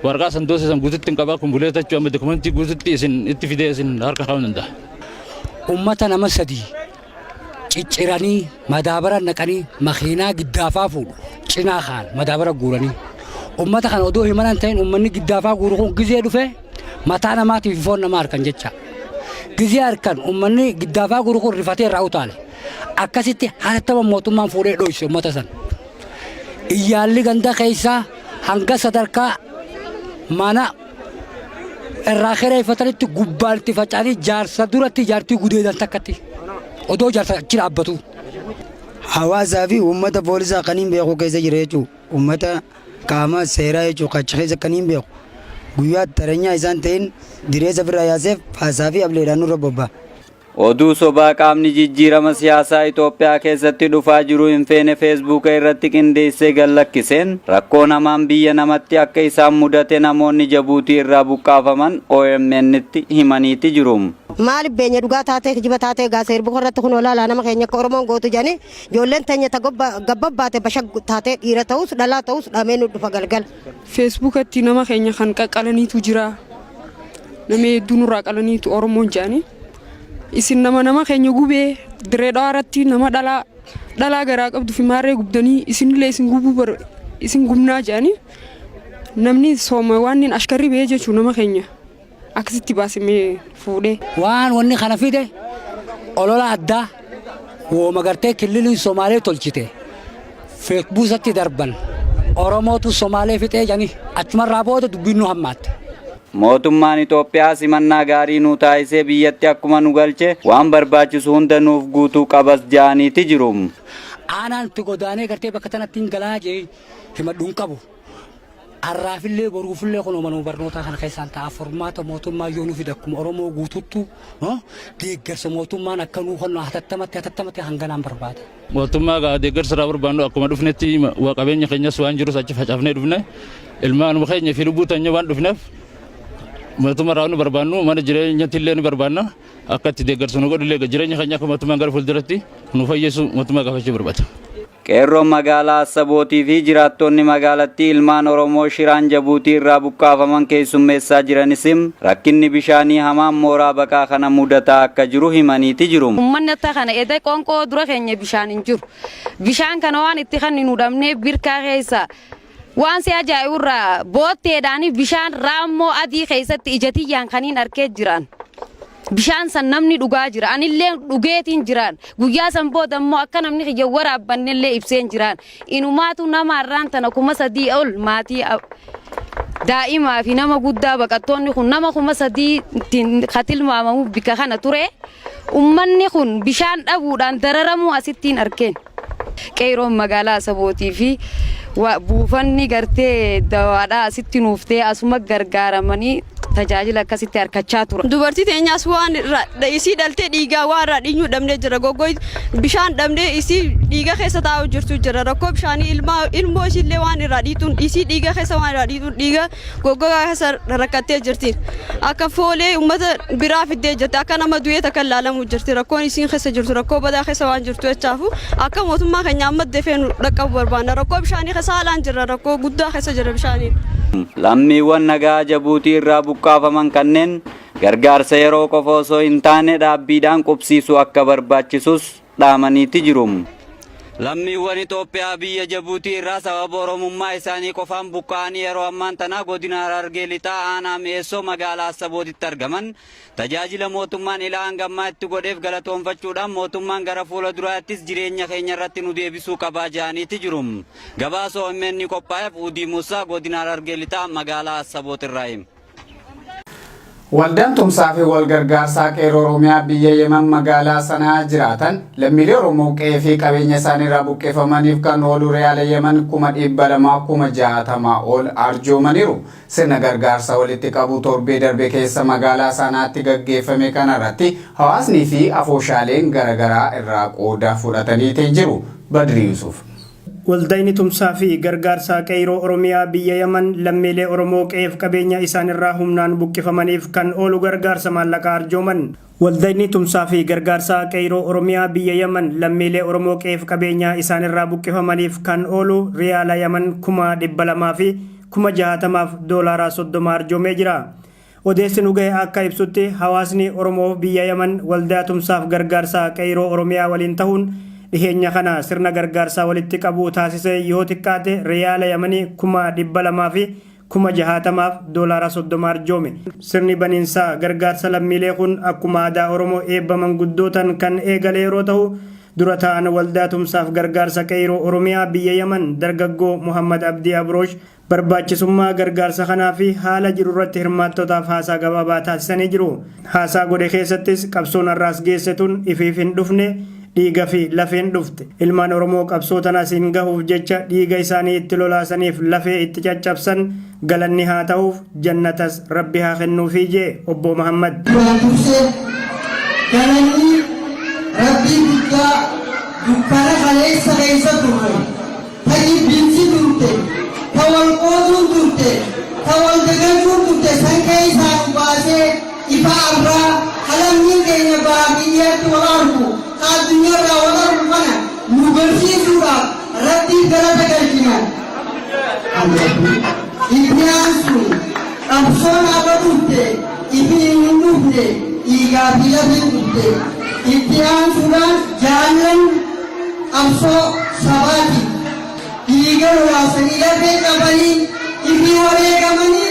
Waraqaa san doosee san guututti hin qabaa, kumbuleeta jechuun amma dokumentii guututti isin itti fidee isin harka kaa'uu danda'a. Ummata nama sadii cicciranii madaabara naqanii makiinaa giddaafaa fuudhu cinaa kaan madaabara guuranii. Ummata kana odoo himanan ta'in ummanni giddaafaa guuru kun gizee dhufe mataa namaatiif foon namaa harkan jecha. Gizee harkan ummanni giddaafaa guuru kun rifatee irraa utaale. Akkasitti hatattama mootummaan fuudhee dhoyse ummata san. Iyyaalli ganda keessaa hanga sadarkaa mana irraa kireeffatanitti gubbaan itti faca'anii jaarsa duratti jaartii gudeedan takkatti odoo jaarsa achi dhaabbatu. Hawaasaa fi uummata poolisaa kan hin beeku keessa jira jechuudha. Uummata qaama seeraa jechuudha achi keessa kan hin beeku. Guyyaa taranyaa isaan ta'in direessa ofirraa yaaseef faasaa fi ableedhaan nurra bobba'a. Oduu sobaa qaamni jijjiirama siyaasaa Itoophiyaa keessatti dhufaa jiru hin feene Feesbuuka irratti qindeessee gallakkiseen rakkoon hamaan biyya namatti akka isaan mudate namoonni Jabuutii irraa buqqaafaman OMN'tti himaniiti jiru. Maaliif beenya dhugaa taatee kijiba taatee gaa seerbuka irratti kun olaalaa nama keenya akka Oromoon gootu jedhanii ijoolleen teenya ta gabbabbaate bashag taatee dhiira ta'us dhalaa ta'us dhamee nu dhufa galgala. Feesbuukatti nama keenya kan qaqqalaniitu jira. Nama hedduu nurraa qalaniitu Oromoon jedhanii. Isin nama keenya gubee Dirree Dhawaa irratti nama dhalaa garaa qabdu fi maarree gubdanii isinillee isin gubuu bar isin gubnaa jedhanii namni sooma waan inni ashkarri ba'ee jechuun nama keenya akkasitti baasimee fuudhee. Waan wanni kana fide olola addaa wooma gartee killiliin Somaalee tolchite feesbuusatti darban Oromootu Somaalee fixee jedhanii achumarraa booda dubbiin nu hammaatte. Mootummaan Itoophiyaa simannaa gaarii nuu taasisee biyyatti akkuma nu galche waan barbaachisu hunda nuuf guutuu qabas ja'aniiti jiru. Aanaan itti godaanee gartee bakka tanatti hin galaa jee himadhu hin qabu. Har'aafillee boruufillee kun manuma barnootaa kana keessaan ta'a, furmaata mootummaa yoo nu fide akkuma Oromoo guututtu deeggarsa mootummaan akka nuu kennu hatattamatti hatattamatti hanganaan barbaada. Mootummaa gaa deeggarsa irraa barbaannu, akkuma dhufnetti waa qabeenya keenyas waan jirus achi facaafnee dhufne, ilmaanuma keenya fi lubbuu teenya waan dhufneef mootummaa irraa nu barbaannu mana jireenyatti illee ni barbaanna, akka itti deeggarsa nu godhu illee jireenya keenya akka mootummaan gara fuulduratti nu fayyisu mootummaa gaafachuu barbaada. Qeerroon magaalaa Assabootii fi jiraattonni magaalattii ilmaan Oromoo shiraan Jabuutii irraa buqqaafaman keessummeessaa jiranis rakkinni bishaanii hamaan mooraa baqaa kana mudataa akka jiru himaniiti jiru. Uummanni akka kana eda qoonqoo dura keenya bishaan hin jiru. Bishaan kana waan itti kan nu dhabnee birkaa keessa waan si ajaa'ibu irraa bootteedhaan bishaan raammoo adii keessatti ija tiyyaan kaniin arkee jiran. Bishaan san namni dhugaa jira. Anillee dhugeetiin jiraan. Guyyaa san booda immoo akka namni kiyya waraabbannellee ibseen jiraan. Inumaatu nama har'aan tana 3000 ol maatii daa'imaa fi nama guddaa baqattoonni kun nama 3000 katilmaamamu bika kana ture. Ummanni kun bishaan dhabuudhaan dararamuu asittiin arkeen. Qeeroon magaalaa Asabootii fi buufanni gartee dawaadhaa asitti nuuftee asuma gargaaramanii tajaajila akkasitti harkachaa tura. Dubartii teenyaas waan isii dhaltee dhiigaa waan irraa dhiinyuu dhabnee jira. Goggoo bishaan dhabnee isii dhiiga keessa taa'u jirtu jira. Rakkoo bishaanii ilmoo isiillee waan irraa dhiituun isii dhiiga keessa waan irraa dhiituun dhiiga goggogaa keessa rakkattee jirti. Akka foolee uummata biraa fiddee jirti. Akka nama du'ee takka ilaalamu jirti. Rakkoon isiin keessa jirtu rakkoo badaa keessa waan jirtu jechaafu akka mootummaa keenya amma dafee nu dhaqqabu barbaanna. Rakkoo bishaanii keessa haalaan jirra. Rakkoo guddaa keessa jira bishaaniin. Lammiiwwan nagaa Jabuutii irraa buqqaafaman kanneen gargaarsa yeroo qofa osoo hin taane dhaabbiidhaan qubsiisuu akka barbaachisus dhaamaniiti jiru. Lammiiwwan Itoophiyaa biyya Jabuutii irraa sababa Oromummaa isaanii qofaan buqqa'anii yeroo ammaan tanaa godina Harargee Lixaa aanaa Mi'eessoo magaalaa Assabootitti argaman tajaajila mootummaan ilaa hanga ammaa itti godheef galatoonfachuudhaan mootummaan gara fuula duraattis jireenya keenya irratti nu deebisuu qabaa jedhaniiti jiru. Gabaasa OMN qophaa'eef Uudii Muusaa godina Harargee Lixaa magaalaa Assaboot irraa hima. Waldaan tumsaa fi wal gargaarsaa qeerroo Oromiyaa biyya Yemen magaalaa Sanaa jiraatan lammiilee Oromoo qe'ee fi qabeenya isaanii irraa buqqeeffamaniif kan oolu riyaala Yemen 260,000 ol arjoomaniiru. Sirna gargaarsa walitti qabu torbee darbe keessa magaalaa Sanaatti gaggeeffame kanarratti hawaasnii fi afooshaaleen garaagaraa irraa qooda fudhataniitii jiru. Badri Yusuf. Waldayni tumsaa fi gargaarsaa qeerroo Oromiyaa biyya Yaman lammiilee Oromoo qe'eef qabeenya isaanirraa humnaan buqqifamaniif kan oolu gargaarsa maallaqaa arjooman. Waldayni tumsaa fi gargaarsaa qeerroo Oromiyaa biyya Yaman lammiilee Oromoo qe'eef qabeenya isaanirraa buqqifamaniif kan oolu riyaala Yaman 260,000 doolaaraa 30 arjoomee jira. Odeessi nu gahe akka ibsutti, hawaasni Oromoo biyya Yaman waldaa tumsaaf gargaarsaa qeerroo Oromiyaa waliin ta'uun dhiheenya kana sirna gargaarsaa walitti qabuu taasisee yoo xiqqaate riyaala Yamanii 260,000 doolaara 30 arjoome. Sirni baniinsaa gargaarsa lammiilee kun akkuma aadaa Oromoo eebba manguddootaan kan eegale yeroo ta'u, dura ta'an waldaa tumsaaf gargaarsa qeerroo Oromiyaa biyya Yaman dargaggoo Muhammad Abdii Abroosh barbaachisummaa gargaarsa kanaa fi haala jiru irratti hirmaattotaaf haasaa gabaabaa taasisanii jiru. Haasaa godhe keessattis, qabsoon har'aas geesse tun ifiif hin dhufne, dhiiga fi lafeen dhufte. Ilmaan Oromoo qabsoo tana asiin gahuuf jecha dhiiga isaanii itti lolaasaniif lafee itti caccabsan galanni haa ta'uuf, jannatas rabbi haa kennuufii jee obbo Muhammad. Duraan dursee galanni rabbii guddaa dukkana kaleessa keessa turre, ta jibbiinsi turte, ta wal qooduun turte, ta wal dagachuun turte san keessaa nu baasee ifa arraa kalammiin keenya bahaa biyyaatti wal argu, ka addunyaarraa wal argu kana nu garsiisuudhaaf rabbiif galata galchina. Itti aansuun qabsoon har'a dhufte ifiin hin dhufne, dhiigaa fi lafeen dhufte. Itti aansuudhaan jaallan qabsoo sabaati dhiiga lolaasanii, lafee qabanii, ifii wareegamanii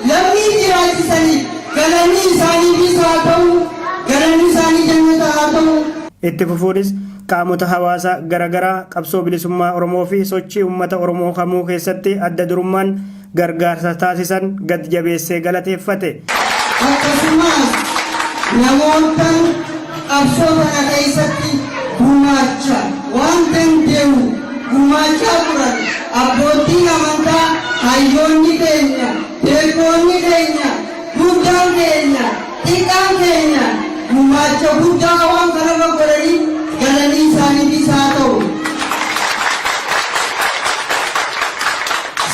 lammii jiraachisanii galanni isaaniifis haa ta'u, galanni isaanii jannata haa ta'u. Itti fufuunis qaamota hawaasaa garaagaraa qabsoo bilisummaa Oromoo fi sochii uummata Oromoo kamuu keessatti adda durummaan gargaarsa taasisan gad jabeessee galateeffate. Akkasumas namoota qabsoo kana keessatti gumaacha waan danda'u gumaachaa turan, abbootiin amantaa, hayyoonni keenya, beektoonni keenya, guddaan keenya, xiqqaan keenya gumaacha guddaa waan kanarra godhanii galanii isaaniifis haa ta'u.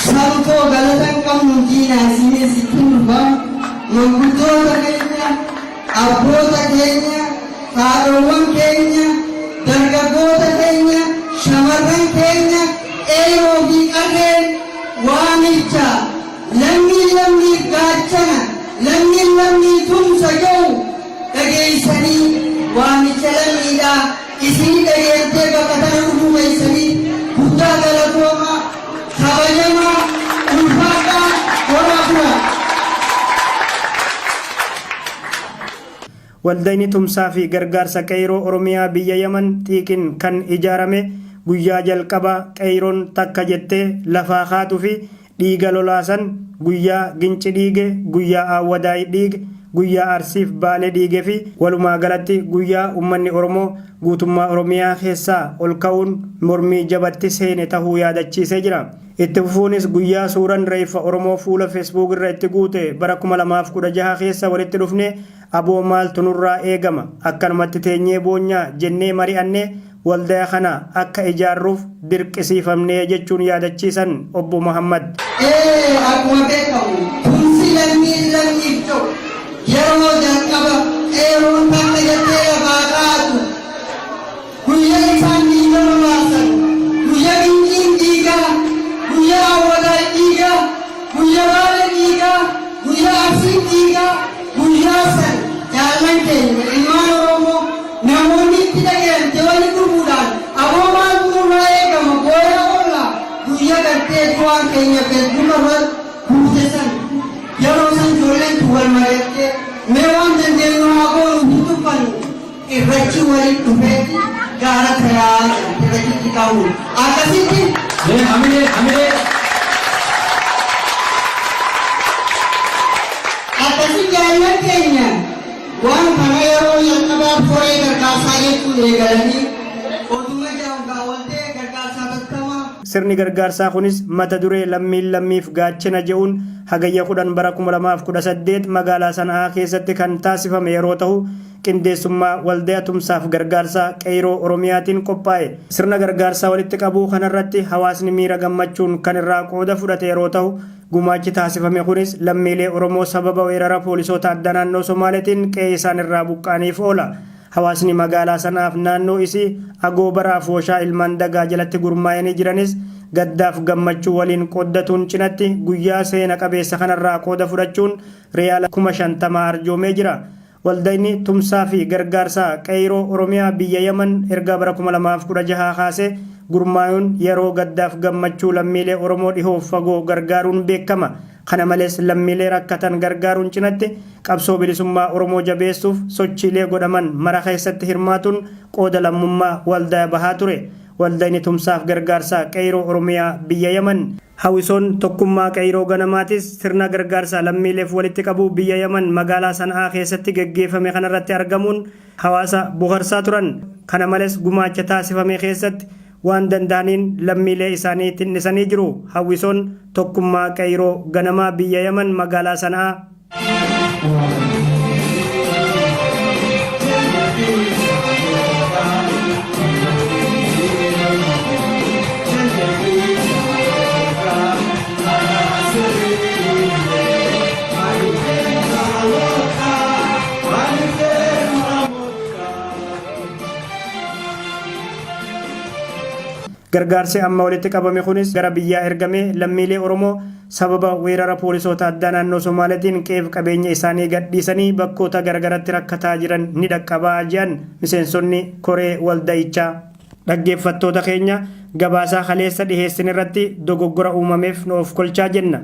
Sabkoo galata hin qabnu diinaa isinis ittiin dhufa. Manguddoota keenya, abboota keenya, haadhowwan keenya, dargaggoota keenya, Shamarran keenya, qeerroo fi qarreen waamicha lammiin lammiif gaachana, lammiin lammii tumsa jedhu dhageessanii, waamicha lammiidhaa isinii dhageessee bakka tana dhufuu keessanii guddaa galatoomaa, kabajamaa, ulfaadhaa, horaa bulaa. Waldayni Tumsaa fi Gargaarsa Qeeyroo Oromiyaa Biyya Yaman xiiqin kan ijaarame guyyaa jalqaba Qeeyroon takka jettee lafaa kaatu fi dhiiga lolaasan, guyyaa Ginci dhiige, guyyaa Aawwadaay dhiige, guyyaa Arsiif Baale dhiige fi walumaa galatti guyyaa ummanni Oromoo guutummaa Oromiyaa keessaa ol ka'uun mormii jabatti seene tahuu yaadachiisee jira. Itti fufuunis guyyaa suuran reeffa Oromoo fuula Facebook irra itti guute bara 2016 keessa walitti dhufnee aboo maaltu nurraa eegama, akkanumatti teenyee boonyaa jennee mari'annee waldaya kana akka ijaarruuf dirqisiifamnee jechuun yaadachiisan Obbo Muhammad. Ee akkuma beekamu tumsi lammiin lammiif ta'u yeroo jalqaba qeerroon takka jettee lafaa kaatu, guyya isaan dhiiga lolaasan, guyya Ginciin dhiigaa, guyya Awwadaay dhiigaa, guyya Baale dhiigaa, guyya Arsiin dhiigaa, guyyaa san jaallan keenya ilmaan Oromoo namoonni itti dhagayamte wali dhufuudhaan aboo maaltu nurraa eegama, booyaa oollaa, guyya gartee du'aan keenya Facebook irra guute san, yeroo san ijoolleen tun wal mari'attee mee waan dandeenyu haa goonu, hin tuffannu, irrachi walitti dhufeeti gaara tayaa jedhamte irrachitti ka'uun akkasitti. Hamilee hamilee. Akkasi jaallan keenya waan kana yeroo jalqabaaf koree gargaarsaa jechuun eegalanii oduma jedhamu waldee gargaarsaa tattamaa. Sirni gargaarsaa kunis mata duree Lammiin Lammiif Gaachena je'uun Hagayya 10 bara 2018 magaalaa Sana'aa keessatti kan taasifame yeroo tahu, qindeessummaa Waldaya Tumsaaf Gargaarsaa Qeeyroo Oromiyaatiin qophaa'e. Sirna gargaarsa walitti qabuu kanarratti hawaasni miira gammachuun kan irraa qooda fudhate yeroo tahu, gumaachi taasifame kunis lammiilee Oromoo sababa weerara poolisoota addaa naannoo Somaaleetiin qe'ee isaanirraa buqqa'aniif oola. Hawaasni magaalaa San'aaf naannoo isii Agoobara Afooshaa Ilmaan Dagaa jalatti gurmaayanii jiranis gaddaaf gammachuu waliin qooddatuun cinatti guyyaa seena qabeessa kanarraa qooda fudhachuun Riyaala 50,000 arjoomee jira. Waldayni Tumsaa fi Gargaarsaa Qeeyroo Oromiyaa biyya Yaman erga bara 2016 kaasee gurmaayuun yeroo gaddaaf gammachuu lammiilee Oromoo dhihoof fagoo gargaaruun beekama. Kana malees lammiilee rakkatan gargaaruun cinatti qabsoo bilisummaa Oromoo jabeessuuf sochiilee godhaman mara keessatti hirmaatuun qooda lammummaa waldaya bahaa ture. Waldayni Tumsaaf Gargaarsaa Qeeyroo Oromiyaa biyya Yaman. Hawisoon Tokkummaa Qeeyroo Ganamaatis sirna gargaarsa lammiileef walitti qabuu biyya Yaman magaalaa San'aa keessatti geggeeffame kanarratti argamuun hawaasa boharsaa turan. Kana males gumaacha taasifame keessatti waan danda'aniin lammiilee isaanii tin'isanii jiru. Hawwisoon Tokkummaa Qeeyroo Ganamaa biyya Yaman magaalaa San'aa. Gargaarsi amma walitti qabame kunis gara biyyaa ergamee lammiilee Oromoo sababa weerara poolisoota addaa naannoo Somaaleetiin qe'eef qabeenya isaanii gadhiisanii bakkoota garagaratti rakkataa jiran ni dhaqqaba je'an miseensonni koree walda'ichaa. Dhaggeeffattoota keenya, gabaasaa kaleessa dhiheessinerratti dogoggora uumameef nu ofkolchaa jenna.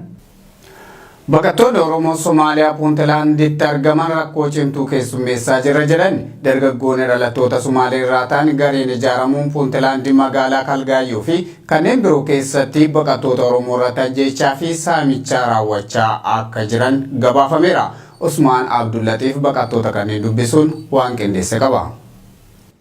Baqattoonni Oromoo Somaaliyaa Puuntilaanditti argaman rakkoo cimtuu keessummeessaa jirra jedhan. Dargaggoonni dhalattoota Sumaalee irraa ta'an gareen ijaaramuun Puuntilaandi magaalaa Kalgaayyoo fi kanneen biroo keessatti baqattoota Oromoo irratti ajjeechaa fi saamichaa raawwachaa akka jiran gabaafameera. Usmaan Abdullaxiif baqattoota kanneen dubbisuun waan qindeesse qaba.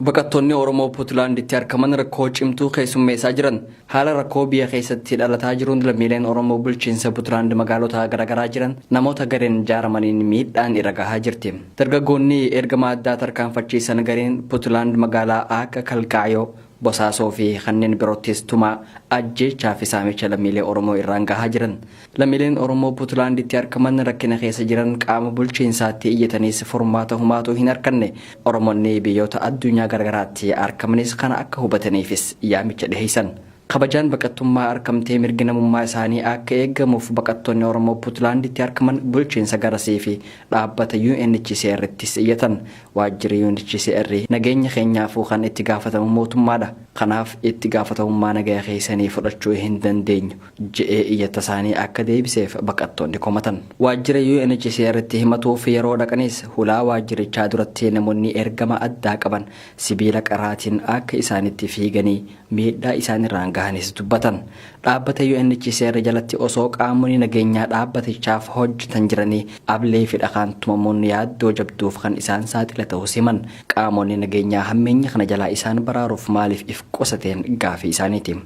Baqattoonni Oromoo Puutlaanditti arkaman rakkoo cimtuu keessummeessaa jiran. Haala rakkoo biyya keessatti dhalataa jiruun lammiileen Oromoo bulchiinsa Putlaand magaalota garaagaraa jiran namoota gareen ijaaramaniin miidhaan irra gahaa jirti. Dargaggoonni ergama addaa tarkaanfachiisan gareen Putlaand magaalaa akka Kalqaayoo, Bosaasoo fi kanneen biroottis tumaa, ajjeechaa fi saamicha lammiilee Oromoo irraan gahaa jiran. Lammiileen Oromoo Puutlaanditti argaman rakkina keessa jiran qaama bulchiinsaatti iyyataniis furmaata humaatuu hin arganne. Oromoonni biyyoota addunyaa garagaraatti argamanis kana akka hubataniifis yaamicha dhiheessan. Kabajaan baqattummaa argamtee mirgi namummaa isaanii akka eegamuuf baqattoonni Oromoo Puutlaanditti argaman bulchiinsa garasii fi dhaabbata UNHCR'ttis iyyatan. Waajjirri UNHCR nageenya keenyaafuu kan itti gaafatamu mootummaadha. Kanaaf itti gaafatamummaa nagaya keessanii fudhachuu hin dandeenyu je'ee iyyata isaanii akka deebiseef baqattoonni komatan. Waajjira UNHCR'tti himatuuf yeroo dhaqanis hulaa waajjirichaa duratti namoonni ergama addaa qaban sibiila qaraatiin akka isaanitti fiiganii miidhaa isaanirraan gahanis dubbatan. Dhaabbata UNHCR jalatti osoo qaamonni nageenyaa dhaabbatichaaf hojjetan jiranii ablee fi dhakaan tumamuun yaaddoo jabduuf kan isaan saaxile ta'uu himan. Qaamonni nageenyaa hammeenya kana jalaa isaan baraaruuf maaliif if qusateen gaafii isaaniiti.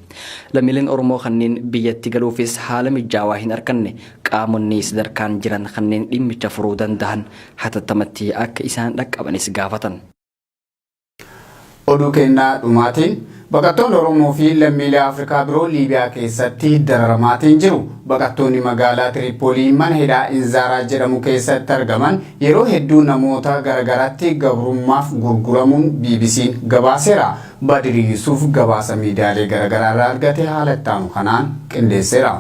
Lammiileen Oromoo kanneen biyyatti galuufis haala mijaawaa hin arganne qaamonni sadarkaan jiran kanneen dhimmicha furuu danda'an hatattamatti akka isaan dhaqqabanis gaafatan. Oduu kennaa dhumaatiin baqattoonni Oromoo fi lammiilee Afrikaa biroo Liibiyaa keessatti dararamaatiin jiru. Baqattoonni magaalaa Tiriipoolii mana hidhaa Inzaaraa jedhamu keessatti argaman yeroo hedduu namoota garagaraatti gabrummaaf gurguramuun BBC'n gabaaseera. Badirii Yusuuf gabaasa miidiyaalee garagaraa irraa argate haala itti aanu kanaan qindeesseera.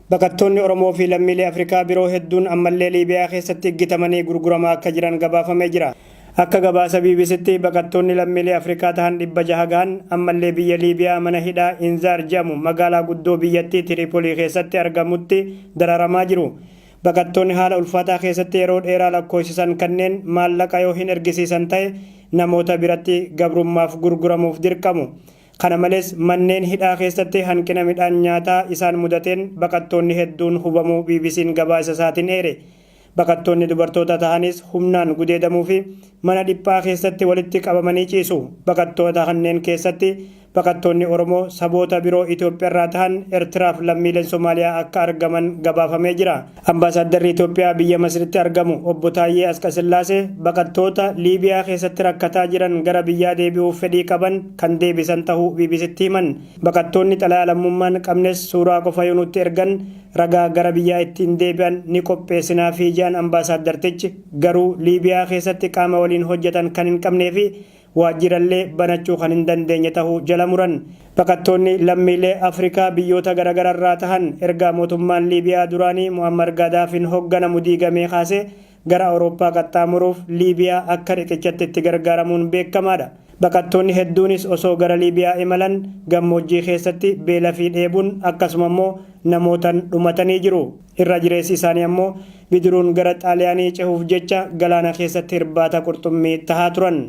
Baqattoonni Oromoo fi lammiilee Afrikaa biroo hedduun ammallee Liibiyaa keessatti iggitamanii gurguramaa akka jiran gabaafamee jira. Akka gabaasa BBCtti baqattoonni lammiilee Afrikaa tahan 600 gahan ammallee biyya Liibiyaa mana hidhaa Inzaar jedhamu magaalaa guddoo biyyattii Tiriipolii keessatti argamutti dararamaa jiru. Baqattoonni haala ulfaataa keessatti yeroo dheeraa lakkoofsisan kanneen maallaqa yoo hin ergisiisan ta'e namoota biratti gabrummaaf gurguramuuf dirqamu. Kana malees manneen hidhaa keessatti hanqina midhaan nyaataa isaan mudateen baqattoonni hedduun hubamuu BBC'n gabaasa isaatiin eere. Baqattoonni dubartoota tahanis humnaan gudeedamuu fi mana dhiphaa keessatti walitti qabamanii ciisu. Baqattoota kanneen keessatti baqattoonni Oromoo, saboota biroo Itoophiyaarraa tahan, Ertiraaf lammiileen Somaaliyaa akka argaman gabaafamee jira. Ambaasaaddarri Itoophiyaa biyya Masritti argamu Obbo Taayyee Asqasillaasee baqattoota Liibiyaa keessatti rakkataa jiran gara biyyaa deebi'uuf fedhii qaban kan deebisan tahuu BBCtti himan. Baqattoonni xalayaa lammummaa hin qabnes suuraa qofa yoo nutti ergan ragaa gara biyyaa ittiin deebi'an ni qopheessinaafii jedhan ambaasaaddartichi. Garuu Liibiyaa keessatti qaama waliin hojjetan kan hin qabnee fi waajjirallee banachuu kan hin dandeenye tahuu jala muran. Baqattoonni lammiilee Afrikaa biyyoota garagararraa tahan erga mootummaan Liibiyaa duraanii Mu'ammar Gaadaafiin hogganamu diigamee kaasee gara Awurooppaa qaxxaamuruuf Liibiyaa akka riqichatti itti gargaaramuun beekamaadha. Baqattoonni hedduunis osoo gara Liibiyaa imalan gammoojjii keessatti beela fi dheebuun akkasuma immoo namootan dhumatanii jiru. Irra jireessi isaanii ammoo bidiruun gara Xaaliyaanii cehuuf jecha galaana keessatti hirbaata qurxummii tahaa turan.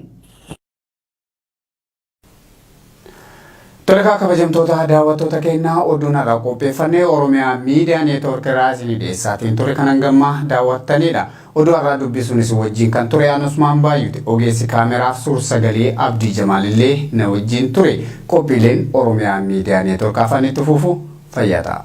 Tolekaa kabajamtoota daawwattoota keenyaa oduun har'a qopheeffannee Oromiyaa Miidiyaa Neetwoork irraa isinii dhiyeessaatiin ture kan hangammaa daawwattanidha. Oduu har'aa dubbisuunis wajjin kan ture aan Usmaan Baayyuti. Ogeessi kaameraaf suur sagalee Abdii Jamaalillee na wajjin ture. Qophiileen Oromiyaa Miidiyaa Neetwoork afaan itti fufu fayyaa ta'a.